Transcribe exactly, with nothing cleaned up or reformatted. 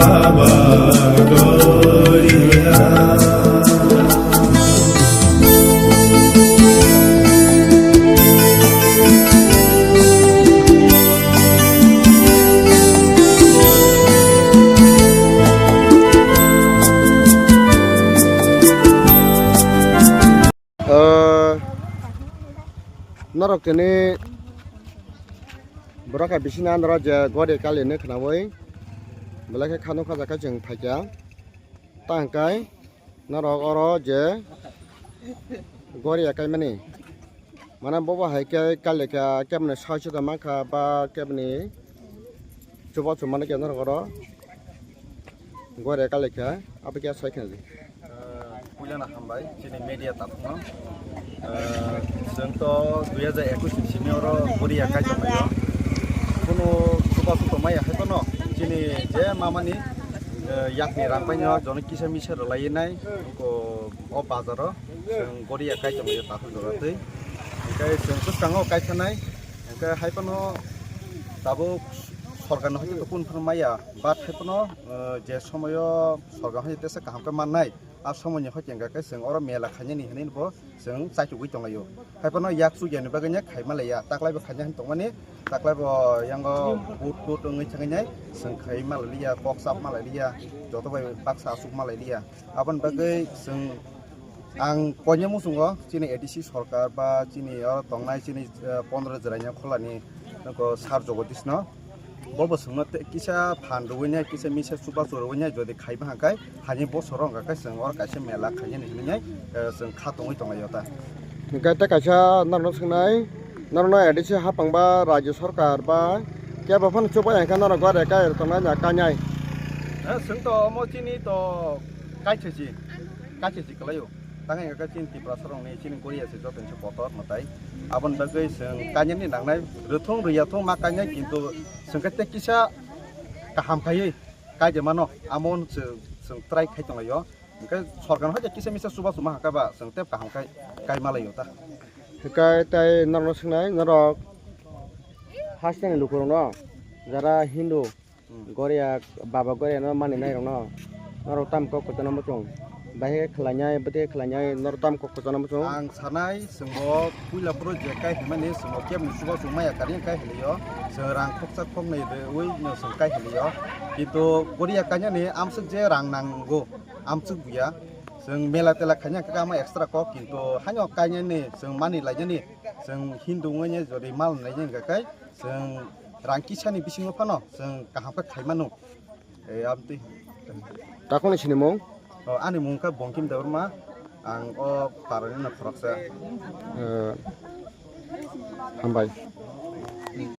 Ah, norok tini borok hai bisina norok je gori kali hinwi khwnawi belai khe kha nukha jaka chwng phaikha. Ta hwnkhe norok oro je gori ya kaimani. Mane bobo hai khe kali kha keboni soi soi mankha ba keboni chubachu mani khe norok oro gori ya kali kha abo khe soi kha. Puilano hambai chini media taphukno. Chwng to dui hajar ekush ni simi oro gori ya kai tonglaio. Kuno chubachu tongmaya hai phano chini je mamani yakni rang paino jono kisa misa rwlai nai ko o bazaro chwng gori ya kai tonglaio takhuk jora twi. Hwnkhe chwng bwskango kai thanai hwnkhe hai phano tabuk sorkarni hoite to kun phano maya but hai phano je somoyo sorkar hoite tesa kaham khe mannai a somoini hoite hwnkhe chwng oro mela khainani hinwi bo chwng chaitugwi tonglaio. Haiphano yak chukya ni bagwi no khaima laiya, taklai bo khaina hin tongmani, taklai bo yango vote vote wngwi thangwi nai, chwng khaima laiya, kok chapma laiya, joto bai baksa achukma laiya. Aboni bagwi chwng ang koine muchungo chini A D C sorkar ba chini oro tongnai chini pondro jwraini kholani sar Jagadish no. Bo bwswkno kisa phan rwinai, kisa misa chubachu rwinai, jodi khaiba hwnkhai, haini bosoro hwnkhai chwng oro kaisa mela khainani hinwi chwng kha tongwi tonglaio ta. Hwnkhe tei kaisa norokno swngnai, norokno A D C hapang ba rajyo sorkar ba kebo phano chubai hwnkhe norok gori kai tongnai na kainai? Chwng to omo chini to kaisa si, kaisa si kwlaio. Tangwi hwnkhe chini Tiprasa rokni chini goriya se joto ni se kotor mwtai. Aboni bagwi chwng kainani nangnai, rwthung rwya thung ma kainai, kintu chwng khe tei kisa kaham khaiwi kai de mano, amo chwng, chwng try khai tonglaio. Hwnkhe sorkar no hoite kisa misa chubachu ma hakha ba chwng tei kaham khai kai ma laio ta. Hwnkhe tei norokno swngnai, norok hasteni lukurokno jara Hindu Goriya, Baba Goriya no mani nai rok no, norok tam kok kwchana muchung. Bahai khe khlainai, bwtwi khlainai, norok tam kok kwchana muchung. Ang sanai, chwngbo puila phuru je kai hwnmani, chwngbo kebni chubachu maya kari kai hwnlio. Chwng rang khoksa khoknwi rwi no chwng kai hwnlio. Kintu Goriya kainani amswk je rang nango, amswk buya. Chwng mela tela khaina khe ama extra kok, kintu haino kainani, chwng mani lainani, chwng Hindu wngwi jodi mal nainani hwnkhe kai, chwng rang kisani bisingo phano chwng kaham khe khai mano. E, amtwi. Takhukni sinimung? O, ani mung khe Bongkim Debbarma, ang o parani no khoroksa. Eh, hambai.